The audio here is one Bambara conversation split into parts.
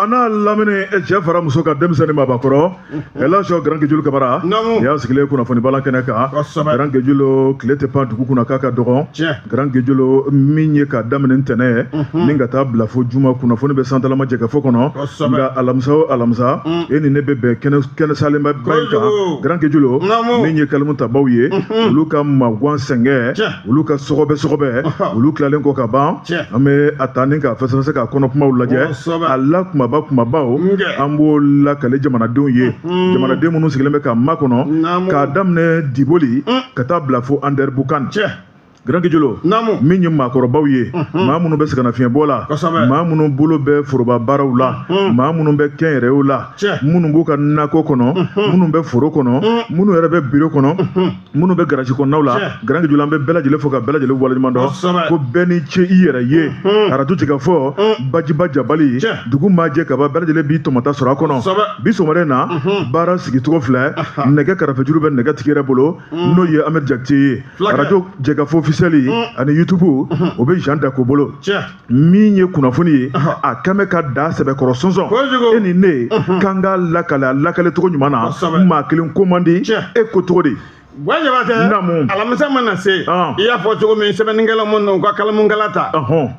n'a lamini, cɛ fara muso ka, denmisɛnnin maabakɔrɔ, Elhadj Grand Guédioulo Kamara y'a sigilen kunnafoni bala kɛnɛ kan. Grand Guédioulo, tile tɛ pan dugu kunna k'a ka dɔgɔn. Grand Guédioulo, min ye ka daminɛ ntɛnɛn ni ka taa bila fo juma, kunnafoni bɛ santalama jɛkafɔ kɔnɔ. Nka alamisa o alamisa, e ni ne bɛ bɛn kɛnɛ salenba ba in kan. Grand Guédioulo, min ye kalimu tabaw ye, olu ka magan sɛngɛ, olu ka sɔgɔbɛ sɔgɔbɛ, olu tilalen kɔ ka ban, an bɛ a ta ni k'a fɛsɛfɛsɛ, k'a kɔnɔ kumaw lajɛ. A la kumaba kumabaw, an b'o lakale jamanadenw ye, jamanaden minnu sigilen bɛ ka makɔnɔ, k'a daminɛ Diboli ka taa bila fo Anderamboukane. Grand Guédioulo, min ye maakɔrɔbaw ye, maa minnu bɛ sɛgɛnnafiɲɛbɔ la, maa minnu bolo bɛ foroba baaraw la, maa minnu bɛ kɛnyɛrɛyew la, minnu b'u ka nakɔ kɔnɔ, minnu bɛ foro kɔnɔ, minnu yɛrɛ bɛ biro kɔnɔ, minnu bɛ garaji kɔnɔnaw la, Grand Guédioulo, an bɛ bɛɛ lajɛlen fo ka bɛɛ lajɛlen waleɲuman dɔn, ko bɛɛ ni ce i yɛrɛ ye. Arajo jɛkafɔ bajiba jabali, dugu maa jɛ kaba, bɛɛ lajɛlen b'i tɔmɔta sɔrɔ a kɔnɔ. Bi sɔgɔmada in na, baara sigicogo filɛ, nɛgɛ karafejuru bɛ nɛgɛtigi yɛrɛ bolo, n'o ye Amadu Jakite ye. Arajo jɛkafɔ officiel ani YouTube, o bɛ Jean Dako bolo. Min ye kunnafoni ye, a kɛmɛ ka da sɛbɛkɔrɔ sɔnsɔn, e ni ne k'an ka lakale, a lakale cogo ɲuman na. Maa kelen ko man di, e ko cogo di? Jabatɛ, alamisa mana se, i y'a fɔ cogo min, sɛbɛnnikɛla minnu u ka kalamukala ta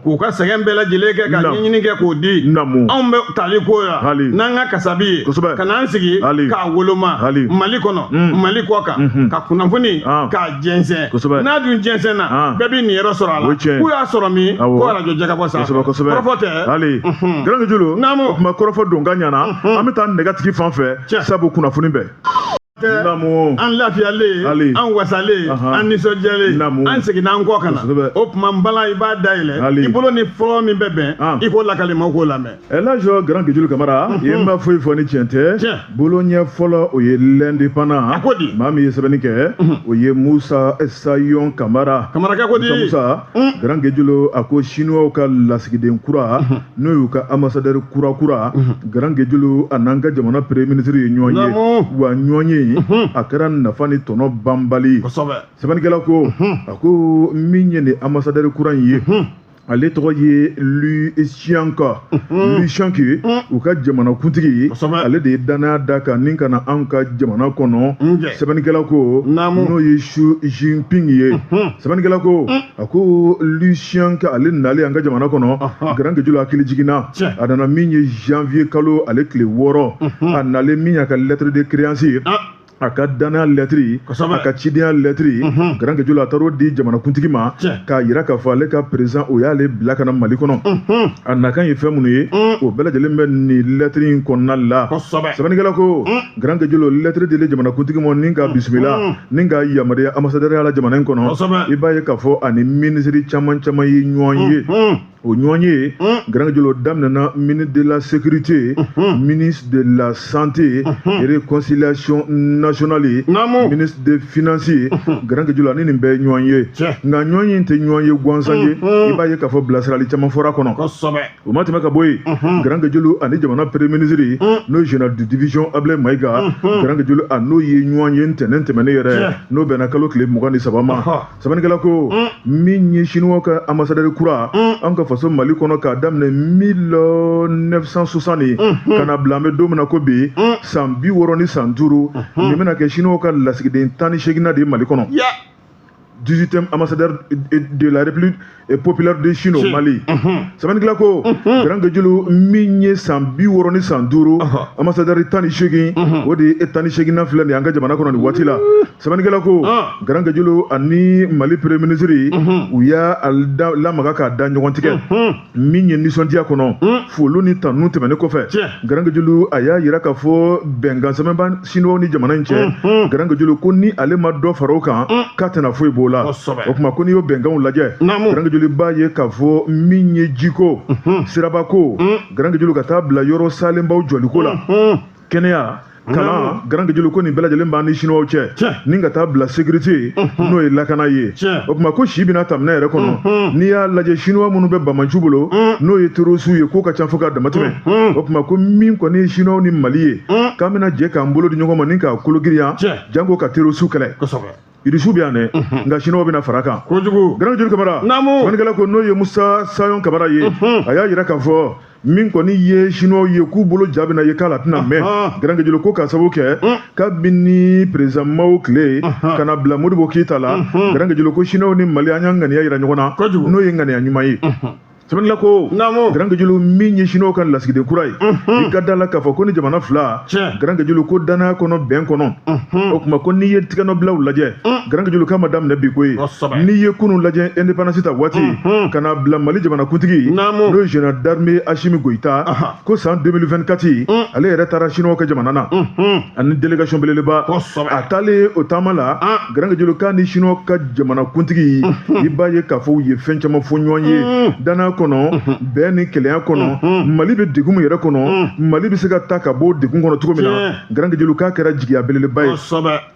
k'u ka sɛgɛn bɛɛ lajɛlen kɛ ka ɲɛɲini kɛ k'o di, anw bɛ tali ko ya n'an ka kasabi ye, ka n'an sigi k'a woloma Mali kɔnɔ, Mali kɔ kan, ka kunnafoni k'a jɛnsɛn. N'a dun jɛnsɛnna, bɛɛ b'i niyɔrɔ sɔrɔ a la. K'u y'a sɔrɔ min ko arajo jɛkafɔ sanfɛ. Kɔrɔfɔ tɛ. Hali, Grand Guédioulo, o tuma kɔrɔfɔ don ka ɲana, an bɛ taa nɛgɛtigi fan fɛ, sabu kunnafoni bɛɛ. An lafiyalen, an wasalen, an nisɔndiyalen, an seginna an kɔ ka na. O tuma n bala, i b'a dayɛlɛ i bolo ni fɔlɔ min bɛ bɛn, i k'o lakali maaw k'o lamɛn. Elhadj Grand Guédioulo Kamara, i ma foyi fɔ ni tiɲɛ tɛ. Bolo ɲɛ fɔlɔ, o ye L'Indépendant. A ko di? Maa min ye sɛbɛnni kɛ, o ye Musa Sayon Kamara. Kamarakɛ ko di? Musa, Grand Guédioulo, a ko Chinois ka lasigiden kura, n'o y'u ka ambassadeur kura kura, Grand Guédioulo, a n'an ka jamana premier ministre ye ɲɔgɔn ye. Wa ɲɔgɔn ye, a kɛra nafa ni tɔnɔ banbali. Sɛbɛnnikɛla ko, a ko min ye nin ambassadeur kura in ye, ale tɔgɔ ye Li Qiang. Li Qiang, u ka jamanakuntigi, ale de ye danaya da kan ni ka na anw ka jamana kɔnɔ. Sɛbɛnnikɛla ko n'o ye Xi Jinping ye. Sɛbɛnnikɛla ko, a ko Li Qiang, ale nalen an ka jamana kɔnɔ, Grand Guédioulo, hakili jiginna, a nana min ye janvier kalo ale tile 6. A nalen min y'a ka lettre de créance ye, a ka danaya lɛtiri, a ka cidenya lɛtiri, Grand Guédioulo, a taar'o di jamanakuntigi ma k'a yira k'a fɔ ale ka président, o y'ale bila ka na Mali kɔnɔ. A nakan ye fɛn minnu ye, o bɛɛ lajɛlen bɛ nin lɛtiri in kɔnɔna la. Sɛbɛnnikɛla ko, Grand Guédioulo, lɛtiri dilen jamanakuntigi ma ni ka bisimila ni ka yamaruya ambassadeur la jamana in kɔnɔ, i b'a ye k'a fɔ ani minisiri caman caman ye ɲɔgɔn ye. O ɲɔgɔn ye, Grand Guédioulo, daminɛna ministre de la Sécurité, ministre de la Santé et Réconciliation nationale, ministre des Finances. Grand Guédioulo, ani nin bɛɛ ye ɲɔgɔn ye. Nka ɲɔgɔn ye tɛ ɲɔgɔn ye gansan ye, i b'a ye k'a fɔ bilasirali caman fɔra kɔnɔ. O ma tɛmɛ ka bɔ yen, Grand Guédioulo ani jamana premier ministre, n'o ye général de division Ablaye Maïga, Grand Guédioulo, a n'o ye ɲɔgɔn ye ntɛnɛn tɛmɛnen yɛrɛ, n'o bɛnna kalo tile 23 ma. Sɛbɛnnikɛla ko min ye chinois ka ambassadeur kura an ka faso Mali kɔnɔ, k'a daminɛ 1960 ka na bila an bɛ don min na ko bi, san 65, nin bɛna kɛ chinois ka lasigiden 18nan de ye Mali kɔnɔ, 18e ambassadeur de la République populaire de Chine au Mali. Sɛbɛnnikɛla ko, Grand Guédioulo, min ye san 65, ambassadeur 18, o de ye 18nan filɛ nin ye an ka jamana kɔnɔ nin waati la. Sɛbɛnnikɛla ko, Grand Guédioulo ani Mali premier ministre, u y'a lamaga k'a da ɲɔgɔn tigɛ. Min ye nisɔndiya kɔnɔ, foliw ni tanu tɛmɛnen kɔfɛ, Grand Guédioulo, a y'a yira k'a fɔ bɛnkan sɛbɛn b'a Chinois ni jamana in cɛ. Grand Guédioulo ko ni ale ma dɔ fara o kan, k'a tɛna foyi b'o la. O tuma ko n'i y'o bɛnkanw lajɛ, Grand Guédioulo, b'a ye k'a fɔ min ye jiko, sirabako, Grand Guédioulo, ka taa bila yɔrɔ salenbaw jɔliko la, kɛnɛya, kalan, Grand Guédioulo ko nin bɛɛ lajɛlen b'an ni Chinois cɛ, ni ka taa bila sécurité, n'o ye lakana ye. O tuma ko si bɛna tɛmɛ yɛrɛ kɔnɔ, n'i y'a lajɛ, Chinois minnu bɛ Banbaanciw bolo, n'o ye terroriste ye, k'o ka ca fo k'a damatɛmɛ. O tuma ko min kɔni ye Chinois ni Mali ye, k'an bɛna jɛ k'an bolo di ɲɔgɔn ma ni k'a kolo girinya, janko ka terroriste kɛlɛ. Irisiw bɛ yan dɛ, nka Chinois bɛna fara kan. Kojugu. Grand Guédioulo Kamara, sɛbɛnnikɛla ko n'o ye Musa Sayon Kamara ye, a y'a yira k'a fɔ Min kɔni ye chinois ye k'u bolo ja bɛna ye k'a la tɛna mɛn Grand Guédiolo ko k'a sababu kɛ kabini président Mao tile ka na bila Modibo Keyita la, Grand Guédiolo ko chinois ni Mali an y'an ŋaniya yira ɲɔgɔn na, n'o ye ŋaniya ɲuman ye. Sɛbɛnnikɛla ko Grand Guédiolo min ye chinois ka lasigiden kura ye, i ka da la k'a fɔ ko ni jamana fila, Grand Guédiolo ko danaya kɔnɔ, bɛn kɔnɔ, o tuma ko n'i ye tigɛnɔbilaw lajɛ, Grand Guédiolo k'a ma daminɛ bi ko ye. N'i ye kunun lajɛ, indépendance ta waati ka na bila Mali jamanakuntigi, n'o ye général d'armée Assimi Goïta, ko san 2024 ale yɛrɛ taara chinois ka jamana na ani délégation belebeleba. A taalen o taama la, Grand Guédiolo k'a ni chinois ka jamanakuntigi, i b'a ye k'a fɔ u ye fɛn caman fɔ ɲɔgɔn ye danaya kɔnɔ, bɛn ni kelenya kɔnɔ. Mali bɛ degun min yɛrɛ kɔnɔ, Mali bɛ se ka ta ka bɔ degun kɔnɔ cogo min na, Grand Guédiolo k'a kɛra jigiya belebeleba ye.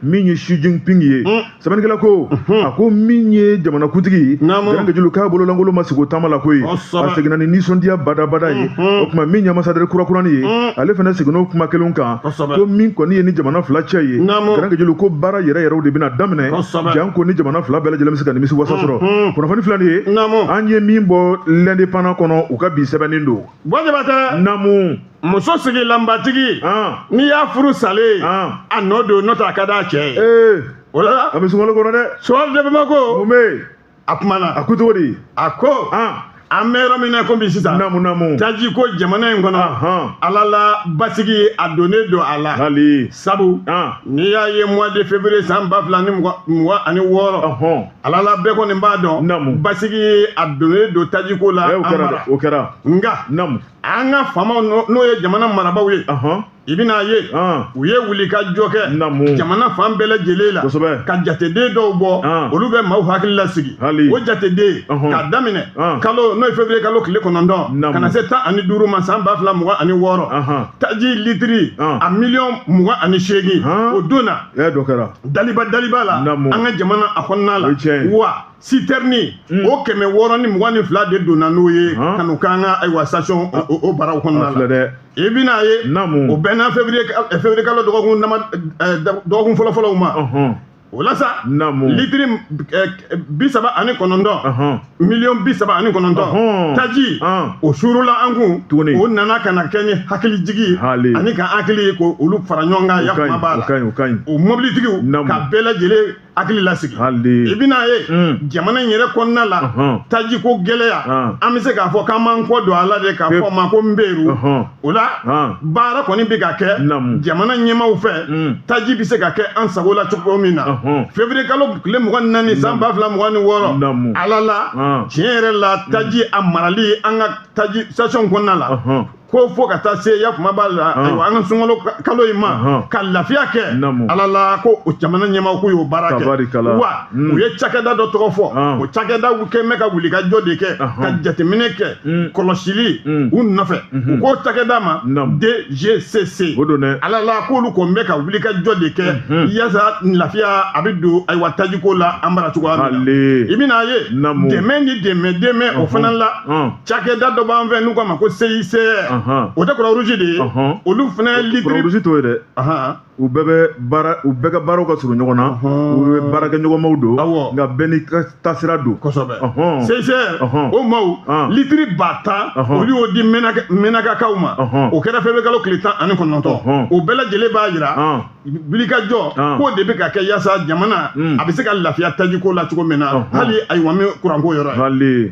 Min ye Xi Jinping ye, sɛbɛnnikɛla ko a ko min ye jamanakuntigi, Grand Guédiolo k'a bololankolon ma sigi o taama la koyi, a seginna ni nisɔndiya badabada ye. O tuma min ye ambassadeur kurakurani ye, ale fana seginna o kuma kelen kan ko min kɔni ye ni jamana fila cɛ ye, Grand Guédiolo ko baara yɛrɛ yɛrɛw de bɛna daminɛ, janko ni jamana fila bɛɛ lajɛlen bɛ se ka nimisi wasa sɔrɔ. Kunnafoni filɛ nin ye, an ye min bɔ L'Indépendant kɔnɔ, u ka bi sɛbɛnni don. Buwa Jabatɛ. Naamu. Muso sigilanbatigi, n'i y'a furu salen, a nɔ don, n'o tɛ a ka d'a cɛ ye. O la a bɛ sunkalo kɔnɔ dɛ. Soir de Bamako. Mun bɛ yen? A kumana. A ko cogo di? A ko an bɛ yɔrɔ min na komi sisan. Naamu, naamu. Taji ko jamana in kɔnɔ. Ala la basigi a donnen don a la. Hali. Sabu n'i y'a ye mois de février san 2026, Ala la bɛɛ kɔni b'a dɔn. Naamu. Basigi a donnen don tajiko la. O kɛra dɛ, o kɛra. Nka. Naamu. An ka faamaw, n'o ye jamana marabaaw ye, i bɛna ye u ye wuli ka jɔ kɛ jamana fan bɛɛ lajɛlen la ka jateden dɔw bɔ, olu bɛ maaw hakili lasigi. O jateden k'a daminɛ kalo n'o ye février kalo tile 9 ka na se 15 ma san 2026, taji litiri a miliyɔn 28, o donna daliba daliba la an ka jamana a kɔnɔna la. Wa citerne o 622 de donna n'o ye ka n'o k'an ka ayiwa station o baraw kɔnɔna la. I bɛna ye o bɛnna février kalo dɔgɔkun dama dɔgɔkun fɔlɔ-fɔlɔw ma. O la sa, litiri 39, miliyɔn 39 taji, o suurula an kun. O nana ka na kɛ ni hakilijigi ani ka hakili ko olu fara ɲɔgɔn kan, yakuma b'a la, o mobilitigiw ka bɛɛ lajɛlen hakili lasigi. I bɛna ye jamana in yɛrɛ kɔnɔna la, tajiko gɛlɛya, an bɛ se k'a fɔ k'an b'an kɔ don a la de, k'a fɔ ma ko nberu. O la baara kɔni bɛ ka kɛ jamana ɲɛmaaw fɛ, taji bɛ se ka kɛ an sago la cogo min na. Février kalo tile 24 san 2026, Ala la tiɲɛ yɛrɛ la, taji a marali an ka taji station kɔnɔna la, ko fo ka taa se yakuma b'a la, ayiwa, an ka sunkalo kalo in ma ka lafiya kɛ. Ala la ko o jamana ɲɛmaaw k'u y'o baara kɛ. Wa u ye cakɛda dɔ tɔgɔ fɔ, o cakɛda kɛ bɛ ka wulikajɔ de kɛ ka jateminɛ kɛ, kɔlɔsili u nɔfɛ. U k'o cakɛda ma DGCC. Ala la k'olu kɔni bɛ ka wulikajɔ de kɛ yaasa lafiya a bɛ don ayiwa tajiko la an bara cogoya min na. I bɛna ye dɛmɛ ni dɛmɛ dɛmɛ o fana la, cakɛda dɔ b'an fɛ n'u k'a ma ko CICR. O tɛ Croix Rouge de ye? Olu fana ye litiri Croix Rouge t'o ye dɛ. U bɛɛ bɛ baara, u bɛɛ ka baaraw ka surun ɲɔgɔn na, u bɛ baarakɛɲɔgɔnmaw don, nka bɛɛ n'i ka taasira don. Kosɛbɛ. CICR o maaw, litiri 10 000, olu y'o di Menakakaw ma. O kɛra février kalo tile 19. O bɛɛ lajɛlen b'a jira wulikajɔ k'o de bɛ ka kɛ yaasa jamana a bɛ se ka lafiya tajiko la cogo min na, hali ayiwa min kuranko yɔrɔ ye.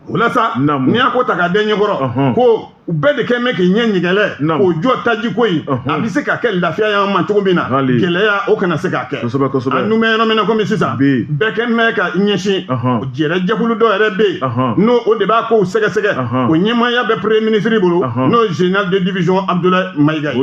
O la sa, n'i y'a ko ta k'a den ɲɛkɔrɔ, ko u bɛɛ de kɛ mɛ k'i ɲɛ ɲɛgɛlɛ k'o jɔ tajiko in, a bɛ se ka kɛ lafiya y'an ma cogo min na, gɛlɛya o kana se ka kɛ. An dun bɛ yɔrɔ min na komi sisan, bɛɛ kɛ mɛ ka ɲɛsin jɛrɛ jɛkulu dɔ yɛrɛ bɛ yen, n'o o de b'a kow sɛgɛsɛgɛ, o ɲɛmaaya bɛ premier ministre bolo, n'o ye général de division Abdoulaye Maïga ye.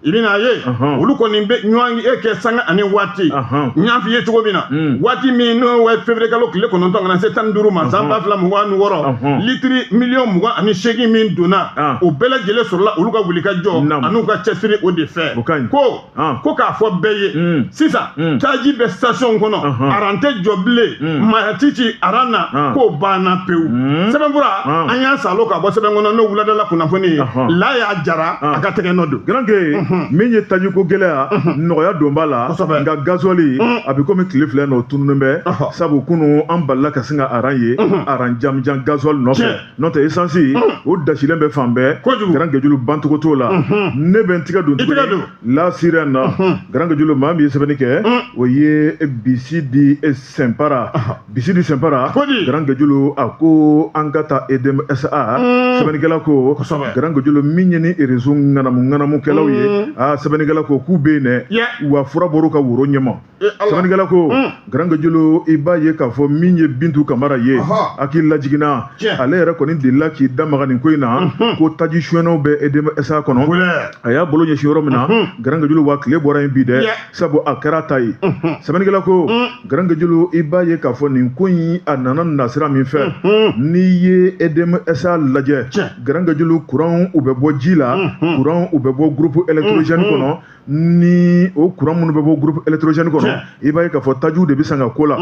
I bɛna ye olu kɔni bɛ ɲɔgɔn ye kɛ sanga ani waati. N y'a f'i ye cogo min na, waati min n'o ye février kalo tile 9 ka na se 15 ma san 2026, litiri miliyɔn 28 min donna, o bɛɛ lajɛlen sɔrɔla olu ka wulikajɔ an'u ka cɛsiri o de fɛ. Ko k'a fɔ bɛɛ ye sisan, taji bɛ station kɔnɔ, rang tɛ jɔ bilen, maa ti ci rang na, k'o banna pewu. Sɛbɛnfura an y'a salo ka bɔ sɛbɛn kɔnɔ, n'o wuladala kunnafoni ye la y'a jara a ka tɛgɛ nɔ don. Garanke, min ye tajiko gɛlɛya, nɔgɔya don b'a la, nka gasoil a bɛ komi tile 2 nɔ tununnen bɛ, sabu kunun an balila ka sin ka rang ye, rang jamujan gasoil nɔfɛ. N'o tɛ essence o dasilen bɛ fan bɛɛ. Kojugu. Grand Guedjulu, bancogo t'o la. Ne bɛ n tigɛ don I tigɛ tuguni don. La Sirène na, Grand Guedjulu, maa min ye sɛbɛnni kɛ, o ye Bisidi Sɛnpara. Bisidi Sɛnpara. Ko di? Grand Guedjulu, a ko an ka taa EDM SA. Sɛbɛnnikɛla ko, Grand Guedjulu, min ye ni réseau ŋanamu ŋanamukɛlaw ye, aa, sɛbɛnnikɛla ko k'u bɛ yen dɛ. Wa fura bɔr'u ka woro ɲɛma. Eh, Allah. Sɛbɛnnikɛla ko, Grand Guedjulu, i b'a ye k'a fɔ min ye Bintu Kamara ye, hakili lajiginna, ale yɛrɛ kɔni delila k'i da maga nin ko in na ko taji suyɛnnaw bɛ EDM SA kɔnɔ. A y'a bolo ɲɛsin yɔrɔ min na, Grand Guedjulu, wa tile bɔra yen bi dɛ, sabu a kɛra ta ye. Sɛbɛnnikɛla ko, Grand Guedjulu, i b'a ye k'a fɔ nin ko in, a nana nasira min fɛ, n'i ye EDM SA lajɛ, Grand Guedjulu, kuran u bɛ bɔ ji la, kuran u bɛ bɔ groupe électrogène kɔnɔ. Ni o kuran minnu bɛ bɔ groupe électrogène kɔnɔ, i b'a ye k'a fɔ tajiw de bɛ san ka ko la.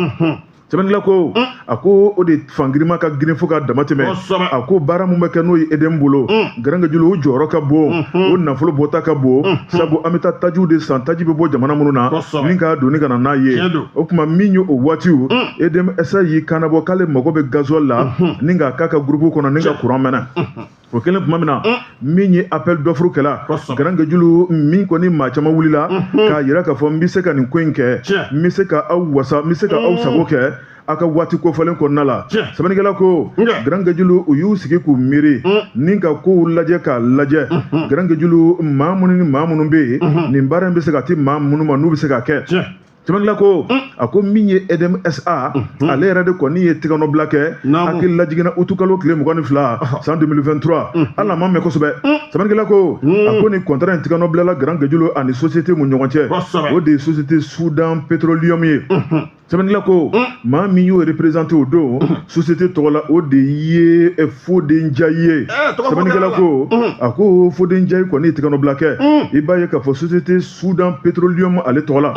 Sɛbɛnnikɛla ko, a ko o de fangirima ka girin fo ka dama tɛmɛ. A ko baara mun bɛ kɛ n'o ye EDM bolo, Grand Guedjulu, o jɔyɔrɔ ka bon, o nafolo bɔta ka bon, sabu an bɛ taa tajiw de san, taji bɛ bɔ jamana minnu na ni k'a doni ka na n'a ye. O tuma min ye o waatiw, EDM SA y'i kannabɔ k'ale mago bɛ gasoil la ni k'a k'a ka groupe kɔnɔ ni ka courant mɛnɛ. O kɛlen tuma min na, min ye appel d'offre kɛla, Grand Guedjulu, min kɔni maa caman wulila k'a yira k'a fɔ n bɛ se ka nin ko in kɛ, n bɛ se ka aw wasa, n bɛ se ka aw sago kɛ aw ka waati kofɔlen kɔnɔna la. Sɛbɛnnikɛla ko, Grand Guedjulu, u y'u sigi k'u miiri ni ka kow lajɛ k'a lajɛ. Grand Guedjulu, maa minnu ni maa minnu bɛ yen, nin baara in bɛ se ka ti maa minnu ma, n'u bɛ se ka kɛ. Sɛbɛnnikɛla ko, a ko min ye EDM SA, ale yɛrɛ de kɔni ye tɛgɛnɔbila kɛ. Hakili lajiginna, utukalo tile 22 san 2023, hali a ma mɛn kosɛbɛ. Sɛbɛnnikɛla ko, a ko nin contrat in tɛgɛnɔbilala Grand Guedjulu ani société mun ɲɔgɔn cɛ, o de ye société Soudan Petroleum ye. Sɛbɛnnikɛla ko, maa min y'o représenté o don société tɔgɔ la, o de ye Fode Njayi ye. Sɛbɛnnikɛla ko, a ko Fode Njayi kɔni ye tɛgɛnɔbila kɛ, i b'a ye k'a fɔ société Soudan Petroleum ale tɔgɔ la.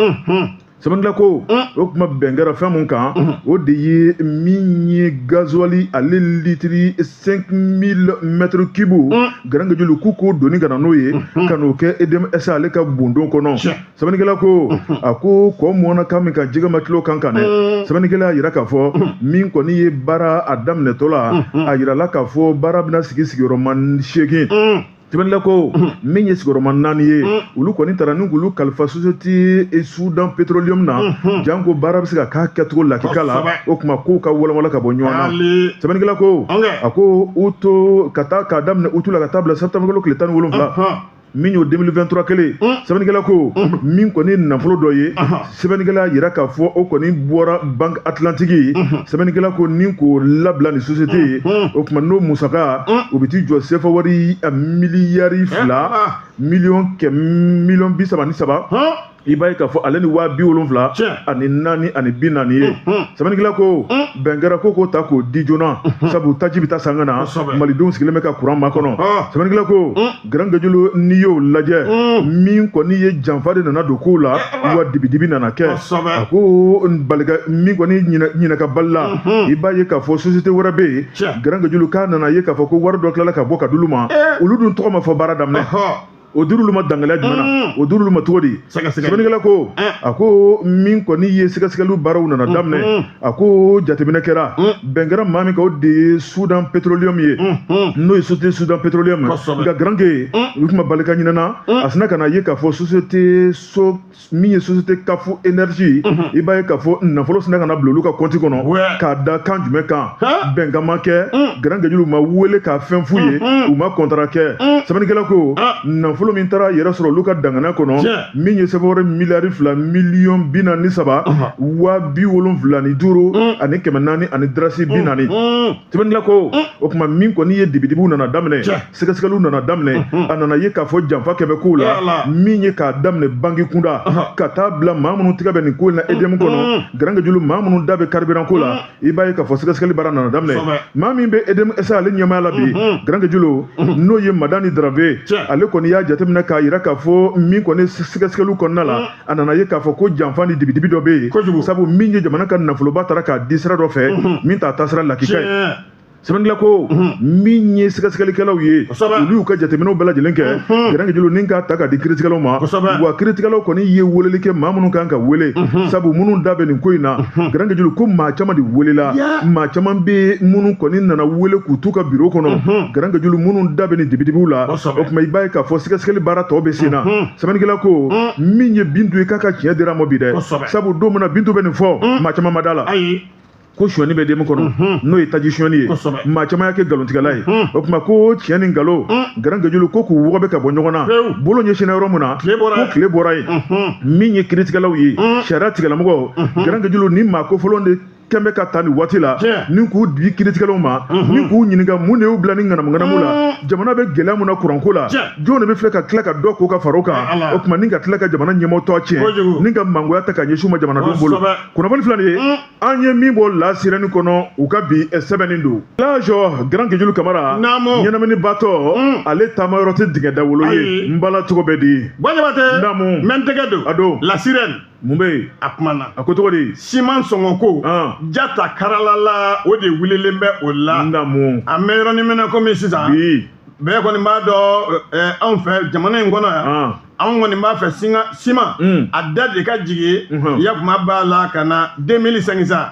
Sɛbɛnnikɛla ko, o kuma bɛn kɛra fɛn mun kan, o de ye min ye gasoil ale litiri 5000 mètres cubes, Grand Guedjulu, k'u k'o doni ka na n'o ye ka n'o kɛ EDM SA ale ka bondon kɔnɔ. Sɛbɛnnikɛla ko, a ko kɔ mɔnna kan min kan, jɛgɛ ma kilo kan kan dɛ. Sɛbɛnnikɛla y'a yira k'a fɔ min kɔni ye baara a daminɛtɔ la, a yirala k'a fɔ baara bɛna sigi sigiyɔrɔma 8. Sɛbɛnnikɛla ko, min ye sigiyɔrɔma 4 ye, olu kɔni taara ni k'olu kalifa société Soudan Petroleum na, janko baara bɛ se ka k'a kɛcogo lakika la. O tuma kow ka walawala ka bɔ ɲɔgɔn na. Sɛbɛnnikɛla ko, a ko uto ka taa k'a daminɛ utu la ka taa bila septembre kalo tile 17, min y'o 2023 kelen. Sɛbɛnnikɛla ko, min kɔni nafolo dɔ ye, sɛbɛnnikɛla y'a yira k'a fɔ o kɔni bɔra Banque Atlantique. Sɛbɛnnikɛla ko ni k'o labila ni société ye, o tuma n'o musaka o bɛ t'i jɔ sefa wari miliyari 2 miliyɔn kɛmɛ miliyɔn 33, i b'a ye k'a fɔ ale ni 74 ani 40 ye. Sɛbɛnnikɛla ko, bɛn kɛra ko k'o ta k'o di joona, sabu taji bɛ taa san ka na, malidenw sigilen bɛ ka kuran makɔnɔ. Sɛbɛnnikɛla ko, Grand Guedjulu, n'i y'o lajɛ, min kɔni ye janfa de nana don kow la, wa dibidibi nana kɛ. A ko balika min kɔni ɲinɛ ka bali la, i b'a ye k'a fɔ société wɛrɛ bɛ yen, Grand Guedjulu, k'a nana ye k'a fɔ ko wari dɔ tilala ka bɔ ka d'olu ma, olu dun tɔgɔ ma fɔ baara daminɛ. O dir'olu ma dangaliya jumɛn na? O dir'olu ma cogo di? Sɛbɛnnikɛla ko, a ko min kɔni ye sɛgɛsɛgɛliw baaraw nana daminɛ, a ko jateminɛ kɛra, bɛn kɛra maa min kan, o de ye Soudan Petroleum ye, n'o ye société Soudan Petroleum. Nka Grand Gué, u tun ma balika ɲinɛna, a sina ka na ye k'a fɔ société so min ye société Kafu Énergie, i b'a ye k'a fɔ nafolo sina ka na bila olu ka compte kɔnɔ, k'a da kan jumɛn kan? Bɛnkan ma kɛ, Grand Guedjulu ma wele k'a fɛn f'u ye, u ma contrat kɛ. Sɛbɛnnikɛla ko, nafolo min taara yɛrɛ sɔrɔ olu ka dangana kɔnɔ, min ye sɛbɛn wɛrɛ miliyari 2 miliyɔn 43 75 ani 400 ani darasi 40. Sɛbɛnnikɛla ko, o tuma min kɔni ye dibidibiw nana daminɛ, sɛgɛsɛgɛliw nana daminɛ, a nana ye k'a fɔ janfa kɛ bɛ kow la, min ye k'a daminɛ banki kunda ka taa bila maa minnu tigɛ bɛ nin ko in na EDM kɔnɔ, Grand Guedjulu, maa minnu da bɛ carburant ko la, i b'a ye k'a fɔ sɛgɛsɛgɛli baara nana daminɛ. Maa min bɛ EDM SA ale ɲɛmaaya la bi, Grand Guedjulu, n'o ye Madani Dramé, ale kɔni y'a jateminɛ k'a yira k'a fɔ min kɔni sɛgɛsɛgɛliw kɔnɔna la, a nana ye k'a fɔ ko janfa ni dibidibi dɔ bɛ yen, sabu min ye jamana ka nafoloba taara k'a di sira dɔ fɛ min t'a taasira lakika ye. Sɛbɛnnikɛla ko min ye sɛgɛsɛgɛlikɛlaw ye, olu y'u ka jateminɛw bɛɛ lajɛlen kɛ, Garankejulu, ni k'a ta k'a di kiiritigɛlaw ma. Wa kiiritigɛlaw kɔni ye weleli kɛ maa minnu kan ka wele, sabu minnu da bɛ nin ko in na, Garankejulu, ko maa caman de welela. Maa caman bɛ minnu kɔni nana wele k'u t'u ka biro kɔnɔ, Garankejulu, minnu da bɛ nin dibidibiw la. O tuma i b'a ye k'a fɔ sɛgɛsɛgɛli baara tɔ bɛ sen na. Sɛbɛnnikɛla ko min ye Bintu ye, k'a ka tiɲɛ dira a ma bi dɛ, sabu don min na Bintu bɛ nin fɔ, maa caman ma da la ko sonyani bɛ den kɔnɔ, n'o ye taji sonyani ye. Maa caman y'a kɛ nkalontigɛla ye. O tuma ko tiɲɛ ni nkalon, Garankejulu, ko k'u wɔgɔbɛ ka bɔ ɲɔgɔn na, bolo ɲɛsinna yɔrɔ min na, ko tile bɔra yen. Min ye kiiritigɛlaw ye, sariya tigilamɔgɔw, Garankejulu, ni maa kofɔlen de kɛn bɛ ka ta nin waati la ni k'u di kiiritigɛlaw ma, ni k'u ɲininka mun de y'u bila ni ŋanamuŋanamu la. Jamana bɛ gɛlɛya mun na kuranko la, jɔn de bɛ filɛ ka tila ka dɔ ko ka fara o kan? O tuma ni ka tila ka jamana ɲɛmɔgɔ tɔ tiɲɛ, ni ka mangoya ta ka ɲɛsin u ma jamanadenw bolo. Kunnafoni filɛ nin ye, an ye min bɔ La Sirène kɔnɔ, u ka bi sɛbɛnni don. Lajɔ, Garankejulu Kamara, ɲɛnaminibatɔ, ale taama yɔrɔ tɛ dingɛ dawolo ye. N bala, cogo bɛ di? Jabatɛ. Naamu. N bɛ n tɛgɛ don. A don. La Sirène. Mun bɛ yen? A kumana. A ko cogo di? Siman sɔngɔ ko, jata karala la, o de wulilen bɛ o la. An bɛ yɔrɔnin min na komi sisan, bi bɛɛ kɔni b'a dɔn, anw fɛ jamana in kɔnɔ yan, anw kɔni b'a fɛ siman a da de ka jigin yakuma b'a la ka na 2500.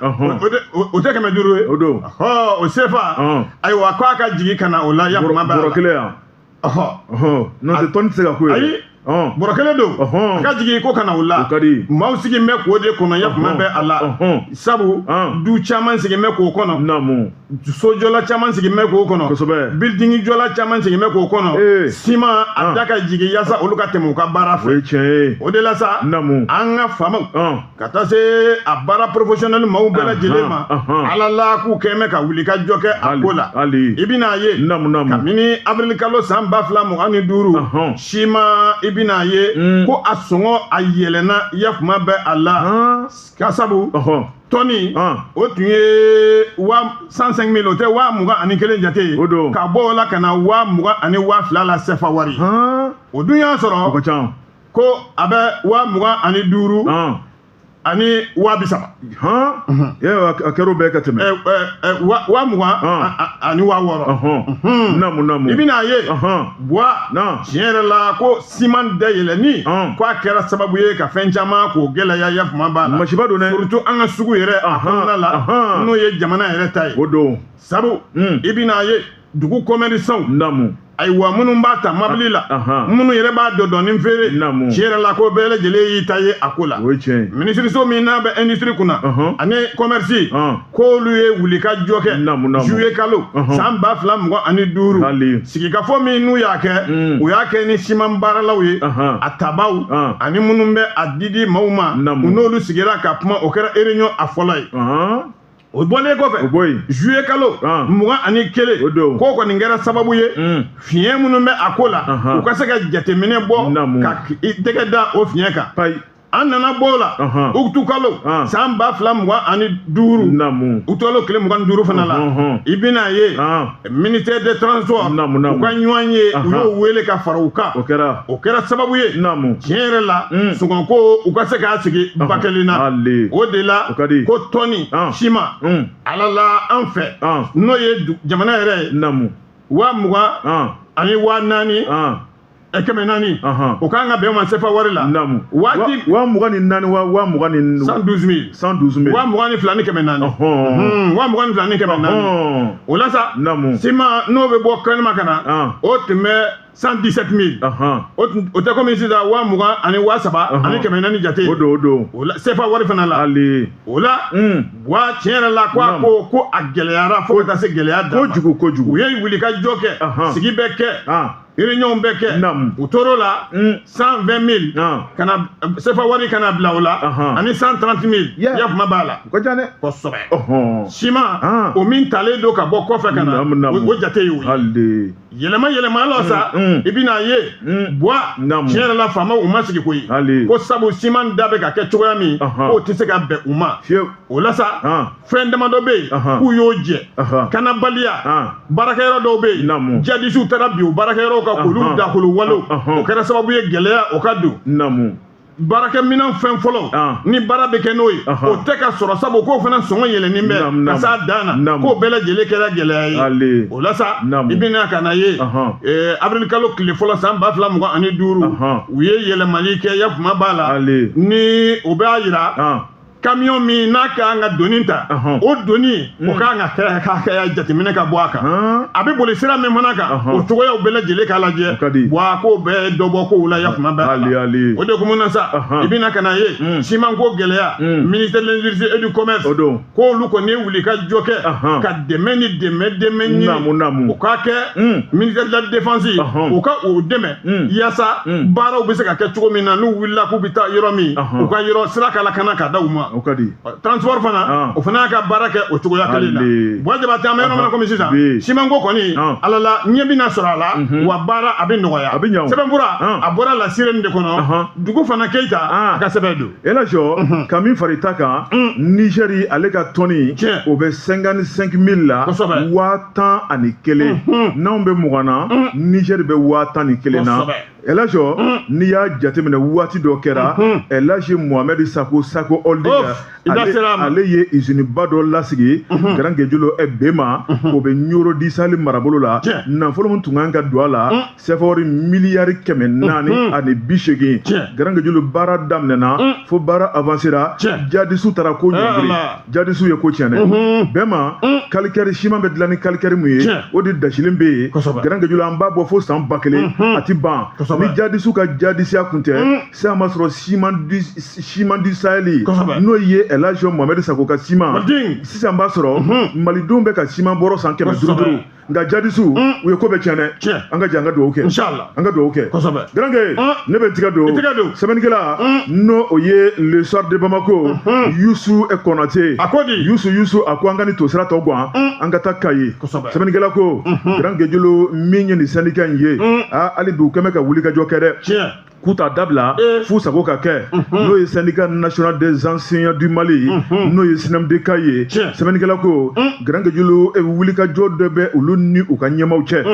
O tɛ 500 ye? O don. O sefa, ayiwa, k'a ka jigin ka na o la, yakuma b'a la. Bɔrɔ kelen yan? Ɔhɔ. N'o tɛ, tɔni tɛ se ka k'o ye. Ayi, bɔrɔ kelen don. A ka jigin ko ka na o la. O ka di. Maaw sigin bɛ k'o de kɔnɔ, yakuma bɛ a la, sabu du caman sigin bɛ k'o kɔnɔ. Sojɔla caman sigin bɛ k'o kɔnɔ. Building jɔla caman sigin bɛ k'o kɔnɔ. Siman a da ka jigin yaasa olu ka tɛmɛ u ka baara fɛ. O ye tiɲɛ ye. O de la sa, an ka faamaw, ka taa se a baara professionnel maaw bɛɛ lajɛlen ma, ala la k'u kɛn bɛ ka wuli ka jɔ kɛ a ko la. I bɛn'a ye, kabini avril kalo san 2025, siman, i bɛn'a ye ko a sɔngɔ a yɛlɛnna, yakuma bɛ a la, ka sabu tɔni o tun ye wa 105 000, o tɛ 21,000 jate ye. O don. Ka bɔ o la ka na 22,000 la sefa wari. O dun y'a sɔrɔ o ka ca ko a bɛ 25,000 ani 30,000. A kɛra o bɛɛ ka tɛmɛ. 20,000 ani 60,000. Naamu, naamu. I bɛn'a ye, Buwa, tiɲɛ yɛrɛ la, ko siman dayɛlɛnni, ko a kɛra sababu ye ka fɛn caman k'o gɛlɛya, yafuma b'a la. Masiba don dɛ. Surtout an ka sugu yɛrɛ a kɔnɔna la, n'o ye jamana yɛrɛ ta ye. O don. Sabu i bɛn'a ye, dugu commerçants, ayiwa, minnu b'a ta mabili la, minnu yɛrɛ b'a dɔdɔɔni feere, tiɲɛ yɛrɛ la, ko bɛɛ lajɛlen y'i ta ye a ko la. O ye tiɲɛ ye. Minisiriso min n'a bɛ industrie kunna ani commerce, k'olu ye wuli ka jɔ kɛ juillet kalo san 2025. Sigikafɔ min n'u y'a kɛ, u y'a kɛ ni siman baaralaw ye, a tabaw ani minnu bɛ a didi maaw ma, u n'olu sigira ka kuma. O kɛra réunion a fɔlɔ ye. O bɔlen kɔfɛ, o bɔ yen, juillet kalo 21, o don, k'o kɔni kɛra sababu ye, fiɲɛ minnu bɛ a ko la, u ka se ka jateminɛ bɔ ka i tɛgɛ da o fiɲɛ kan. An nana bɔ o la, utu kalo san 2025, utu kalo tile 25 fana la, i bɛna ye, ministère des Transports, u ka ɲɔgɔn ye, u y'o wele ka fara u kan. O kɛra. O kɛra sababu ye, tiɲɛ yɛrɛ la, sɔngɔko u ka se k'a sigi ba kelen na. O de la ko tɔni siman, ala la, an fɛ, n'o ye jamana yɛrɛ ye, 20,000 ani 4,000 400, o kan ka bɛn ma sefa wari la. Waati 24,000, wa 20 ni 112 000. 112 000. 22,400. 22,400. O la sa, siman n'o bɛ bɔ kɛnɛma ka na, o tun bɛ 117 000. O tɛ komi sisan 20,000 ani 3,400 jate. O don, o don. O la sefa wari fana la. O la, wa tiɲɛ yɛrɛ la, ko a ko ko a gɛlɛyara fo ka taa se gɛlɛya dan ma. Kojugu, kojugu. U ye wuli ka jɔ kɛ, sigi bɛ kɛ, réunion bɛ kɛ. U tor'o la, 120 000 ka na sefa wari kana bila o la, ani 130 000, yakuma b'a la. O ka ca dɛ. Kosɛbɛ. Siman o min talen don ka bɔ kɔfɛ ka na, o jate y'o ye. Yɛlɛma yɛlɛma la sa, i bɛna ye, Buwa, tiɲɛ yɛrɛ la, faamaw u ma sigi koyi. Ko sabu siman da bɛ ka kɛ cogoya min, k'o tɛ se ka bɛn u ma. O la sa, fɛn damadɔ bɛ yen k'u y'o jɛ. Kanabaliya, baarakɛyɔrɔ dɔw bɛ yen, jadisiw taara bin o baarakɛyɔrɔw kan k'olu dakolo walew, o kɛra sababu ye gɛlɛya o ka don. Baarakɛminɛn fɛn fɔlɔ ni baara bɛ kɛ n'o ye, o tɛ ka sɔrɔ, sabu k'o fana sɔngɔ yɛlɛnnen bɛ ka s'a dan na, k'o bɛɛ lajɛlen kɛra gɛlɛya ye. O la sa, i bɛna ka na ye avril kalo tile fɔlɔ san 2025, u ye yɛlɛmali kɛ, ya kuma b'a la, ni o b'a yira camion min n'a ka kan ka doni ta, o doni o ka kan ka kɛ hakɛya jateminɛ ka bɔ a kan, a bɛ boli sira min fana kan, o cogoyaw bɛɛ lajɛlen k'a lajɛ, wa k'o bɛɛ dɔ bɔ kow la, ya kuma bɛɛ. O de hukumu na sa, i bɛna ka na ye simanko gɛlɛya, ministère de l'Industrie et du Commerce k'olu kɔni ye wuli ka jɔ kɛ ka dɛmɛ ni dɛmɛ ɲini, u k'a kɛ ministère de la Défense, u ka o dɛmɛ yaasa baaraw bɛ se ka kɛ cogo min na, n'u wulila k'u bɛ taa yɔrɔ min, u ka yɔrɔ sira ka lakana ka da u ma. O ka di. Transport fana, o fana y'a ka baara kɛ o cogoya kelen na. Buwa Jabate, an bɛ yɔrɔ min na komi sisan, simanko kɔni, ala la ɲɛ bɛna sɔrɔ a la, wa baara a bɛ nɔgɔya. A bɛ ɲɛ. Sɛbɛnfura a bɔra La Sirène de kɔnɔ, dugu fana Keyita a ka sɛbɛn don. Elhadj, ka min fara i ta kan, Nigeri ale ka tɔni o bɛ 55 000 la, 11,000. N'anw bɛ 20 na, Nigeri bɛ 11,000 na. Elhadj, n'i y'a jateminɛ, waati dɔ kɛra, Elhadj Mohamed Sako, Sako Holding, ale ye usine ba dɔ lasigi Grand Guédiolo Bema, o bɛ Nioro du Sahel marabolo la. Nafolo min tun kan ka don a la, CFA wari miliyari 480. Grand Guédiolo, baara daminɛna fo baara avancera, jadisiw taara ko ɲɔngiri, jadisiw ye ko tiɲɛ dɛ. Bɛma calcaire, siman bɛ dilan ni calcaire mun ye, o de dasilen bɛ yen. Grand Guédiolo, an b'a bɔ fo san 1000, a ti ban. Ni jadisiw ka jadisiya kun tɛ, sisan b'a sɔrɔ ciment du Sahel, n'o ye Elhadj Mohamed Sako ka siman, sisan b'a sɔrɔ malidenw bɛ ka siman bɔrɔ san 500 duuru. Nka jadisiw, u ye ko bɛɛ tiɲɛ dɛ. An ka jɛ an ka dugawu kɛ, an ka dugawu kɛ. Garankɛ, ne bɛ n tigɛ don sɛbɛnnikɛla, n'o o ye Le Soir de Bamako, Yusu Konate. A ko di? Yusu a ko an ka nin tosira tɔ gan, an ka taa Kayi. Sɛbɛnnikɛla ko, Grand Guédiolo, min ye nin syndicat in ye, aa, hali bi u kɛn bɛ ka wulikajɔ kɛ dɛ, k'u t'a dabila f'u sago ka kɛ. N'o ye Syndicat national des enseignants du Mali, n'o ye SYNEM de ye. Sɛbɛnnikɛla ko, Grand Guédiolo, wulikajɔ dɔ bɛ olu ni u ka ɲɛmaw cɛ.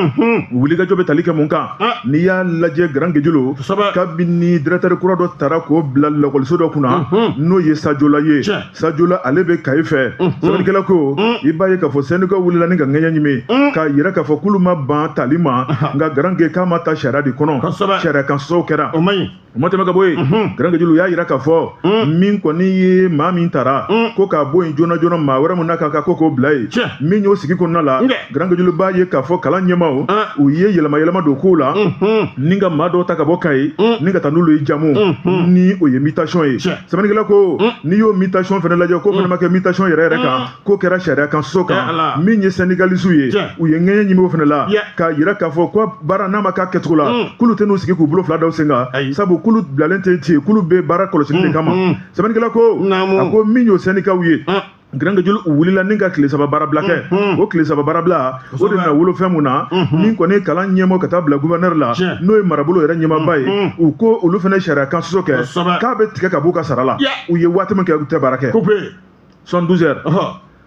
Wulikajɔ bɛ tali kɛ mun kan? N'i y'a lajɛ, Grand Guédiolo, kabini directeur kura dɔ tara k'o bila lakɔliso dɔ kunna, n'o ye Sajola ye, Sajola ale bɛ Kayi fɛ. Sɛbɛnnikɛla ko, i b'a ye k'a fɔ syndicat wulila ni ka ŋɛɲɛ ɲimi k'a yira k'a fɔ k'olu ma ban tali ma, nka Grand Gué, k'a ma ta sariya de kɔnɔ, sariya kan sɔsɔw kɛra. O man ɲi. O ma tɛmɛ ka bɔ yen, Grand Guédiolo y'a yira k'a fɔ min kɔni ye maa min tara ko k'a bɔ yen joona joona, maa wɛrɛ mun n'a ka kan ko k'o bila yen, min y'o sigi kɔnɔna la, Grand Guédiolo b'a ye k'a fɔ kalan ɲɛmaw, u ye yɛlɛma yɛlɛma don kow la ni ka maa dɔw ta ka bɔ Kayi ni ka taa n'olu ye jamu, ni o ye mutation ye. Sɛbɛnnikɛla ko, n'i y'o mutation fana lajɛ, k'o fana ma kɛ mutation yɛrɛ yɛrɛ kan, k'o kɛra sariya kan sɔsɔ kan. Min ye syndicaliste ye, u ye ŋɛɲɛ ɲimi o fana la k'a yira k'a fɔ ko baara n'a ma k'a kɛcogo la, k'olu tɛ n'u sigi k'u bolo fila da u sen kan, sabu k'olu bilalen tɛ ten, k'olu bɛ baara kɔlɔsili de kama. Sɛbɛnnikɛla ko, a ko min y'o syndicat ye, Grand Guédiolo, u wulila ni ka tile 3 baarabila kɛ. O tile 3 baarabila, o de nana wolo fɛn mun na, min kɔni ye kalan ɲɛmɔgɔ ka taa bila gouverneur la, n'o ye marabolo yɛrɛ ɲɛmaaba ye, u ko olu fana sariya kan sɔsɔ kɛ, k'a bɛ tigɛ ka b'u ka sara la. U ye waati min kɛ, u tɛ baara kɛ, 72 heures.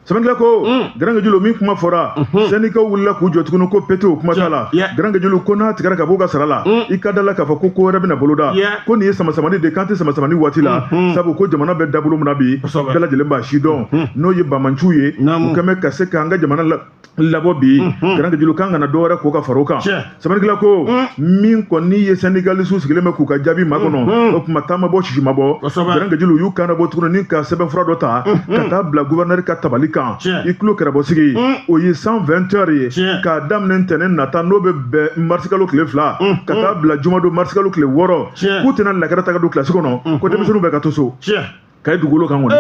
Sɛbɛnnikɛla ko, Grand Guédiolo, min kuma fɔra, syndicat wulila k'u jɔ tuguni ko pete, o kuma t'a la. Grand Guédiolo ko n'a tigɛra ka b'u ka sara la, i ka da la k'a fɔ ko ko wɛrɛ bɛna boloda, ko nin ye samasamani de, k'an tɛ samasamani waati la, sabu ko jamana bɛ dabolo min na bi, bɛɛ lajɛlen b'a si dɔn, n'o ye bamanciw ye, u kɛn bɛ ka se k'an ka jamana labɔ bi. Grand Guédiolo, k'an kana dɔ wɛrɛ ko ka fara o kan. Sɛbɛnnikɛla ko, min kɔni ye syndicaliste sigilen bɛ k'u ka jaabi makɔnɔ, o tuma taa ma bɔ, sisi ma bɔ. Grand Guédiolo y'u kan bɔ tuguni ni ka sɛbɛnfura dɔ ta ka taa bila gouverneur ka tabali kan. I tulo kɛra bɔ sigi, o ye 120 heures ye, k'a daminɛ ntɛnɛn nata, n'o bɛ bɛn marisikalo tile 2, ka taa bila jumadon marisikalo tile 6, k'u tɛna lakɛrɛ ta ka don kilasi kɔnɔ, ko denmisɛnninw bɛ ka to so Kayi dugukolo kan kɔni.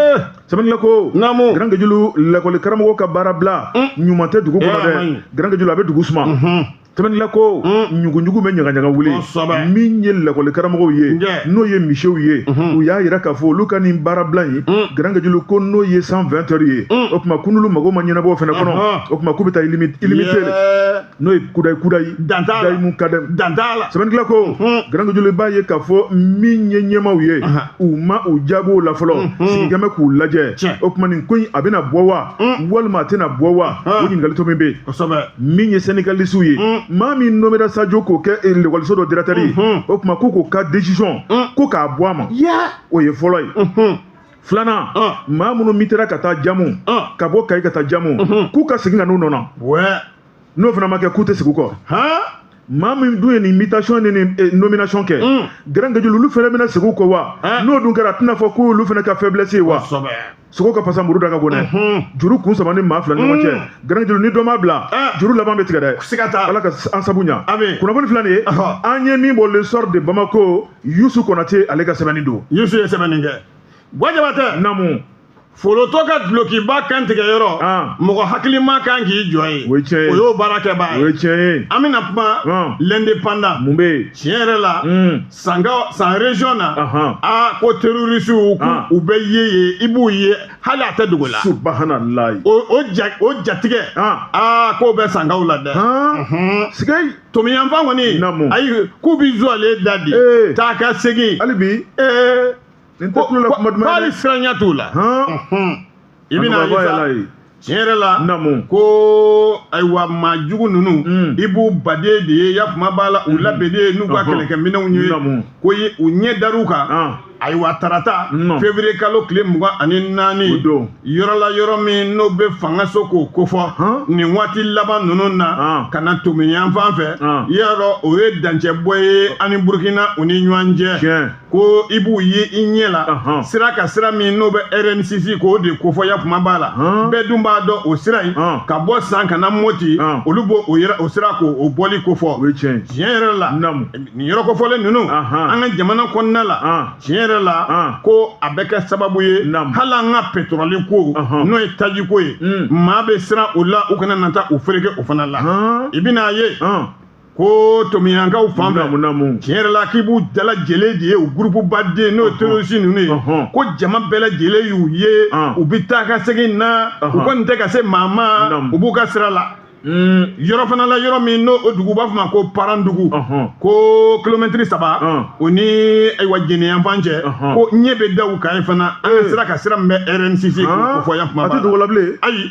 Sɛbɛnnikɛla ko, Grand Guédiolo, lakɔli karamɔgɔ ka baara bila ɲuman tɛ dugu kɔnɔ dɛ. Grand Guédiolo, a bɛ dugu suma. Sɛbɛnnikɛla ko, ɲuguɲugu bɛ ɲagaɲaga wuli. Min ye lakɔli karamɔgɔw ye, n'o ye misiw ye, u y'a yira k'a fɔ olu ka nin baara bila in, Grand Guédiolo ko n'o ye 120 heures ye, o tuma k'olu mago ma ɲɛnabɔ o fana kɔnɔ, o tuma k'u bɛ taa illimité, n'o ye kudayi kudayi dayimu kadɛm. Sɛbɛnnikɛla ko, Grand Guédiolo b'a ye k'a fɔ min ye ɲɛmaaw ye, u ma u jaabi o la fɔlɔ, sigikɛ bɛ k'u lajɛ. O tuma nin ko in, a bɛna bɔ wa, walima a tɛna bɔ wa? O ɲininkali to min bɛ yen, min ye syndicaliste ye. Maa min nommera Sadio k'o kɛ lekɔliso dɔ directeur ye, o tuma ko k'o ka décision ko k'a bɔ a ma, o ye fɔlɔ ye. Filanan, maa minnu mutera ka taa Jamu, ka bɔ Kayi ka taa Jamu, k'u ka segin ka n'u nɔ na. N'o fana ma kɛ, k'u tɛ segin u kɔ. Maa min dun ye nin mutation ni nin nomination kɛ, Grand Guedjulu, olu fana bɛna segin u kɔ wa? N'o dun kɛra, a tɛna fɔ k'olu fana ka faiblesse ye wa? Sogo ka fasa, muru da ka go dɛ. Juru kun saba ni maa fila ni ɲɔgɔn cɛ, Grand Guedjulu, ni dɔ ma bila, juru laban bɛ tigɛ dɛ. Ala ka an sabu ɲa. Kunnafoni filɛ nin ye, an ye min bɔ Le Soir de Bamako, Yusu Konate ale ka sɛbɛnni don. Yusu ye sɛbɛnni kɛ. Buwa Jabatɛ. Naamu. Folotɔ ka dulokiba kan tigɛ yɔrɔ, mɔgɔ hakilima kan k'i jɔ yen. O ye tiɲɛ ye. O y'o baarakɛbaa ye. O ye tiɲɛ ye. An bɛna kuma L'Indépendant. Mun bɛ yen? Tiɲɛ yɛrɛ la, Sanka San région na, aa, ko terroriste u bɛ ye yen, i b'u ye hali a tɛ dogo la. Subahanallahi. O jatigɛ, aa, k'o bɛ Sankaw la dɛ. Sigayi. Tomiyanfan kɔni, ayi, k'u bɛ zu ale da di. Taa ka segin. Hali bi. Nin tɛ tulo la kuma duman ye dɛ. Hali siranya t'u la. I bɛna ye sa, tiɲɛ yɛrɛ la, ko ayiwa, maa jugu ninnu, i b'u baden de ye, ya kuma b'a la, u labɛnnen n'u ka kɛlɛkɛminɛnw ye, ko u ɲɛ dar'u kan. Ayiwa, tarata février kalo tile 24, yɔrɔ la, yɔrɔ min n'o bɛ fanga so k'o kofɔ nin waati laban ninnu na, ka na Tomiyan fan fɛ, yɔrɔ o ye dancɛbɔ ye ani Burukina u ni ɲɔgɔn cɛ, ko i b'u ye i ɲɛ la sira ka sira min n'o bɛ RN6 k'o de kofɔ, ya kuma b'a la. Bɛɛ dun b'a dɔn o sira in, ka bɔ San ka na Moti, olu b'o o sira k'o bɔli kofɔ. Tiɲɛ yɛrɛ la, nin yɔrɔ kofɔlen ninnu, an ka jamana kɔnɔna la, tiɲɛ yɛrɛ la, ko a bɛ kɛ sababu ye hali an ka pétrole ko, n'o ye taji ko ye, maa bɛ siran o la, u kana na taa u fereke o fana la. I bɛna ye ko Tomiyankaw fan fɛ, tiɲɛ yɛrɛ la, k'i b'u dalajɛlen de ye, u groupe baden n'o ye terroriste ninnu ye, ko jama bɛɛ lajɛlen y'u ye, u bɛ taa ka segin na, u kɔni tɛ ka se maa ma, u b'u ka sira la. Yɔrɔ fana la, yɔrɔ min n'o o dugu b'a fɔ ma ko Parandugu, ko kilomɛtiri 3 o ni ayiwa Jɛnɛyanfan cɛ, ko ɲɛ bɛ da u kan yen fana, an ka sira ka sira min bɛ RN6 k'o fɔ yan kuma b'a la. A tɛ dogo la bilen. Ayi.